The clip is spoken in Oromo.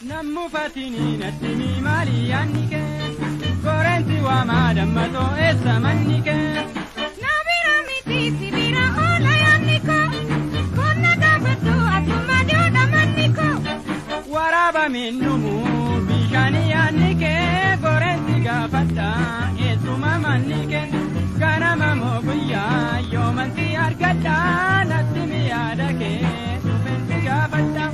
Nammufatini natti maali yaanni kee? Koreensi waamaa dammatoo eessa manni kee? Na bira miti si bira oola yaanni koo. Konna gaafadhu asuma dhiyoodha manni koo. Waraaba minnumu bishaanii yaanni kee koreensi gaafadha eessuma manni kee? Ganama moo guyyaa yoomansi argadha natti miyaada kee dhufeensi gaafadha.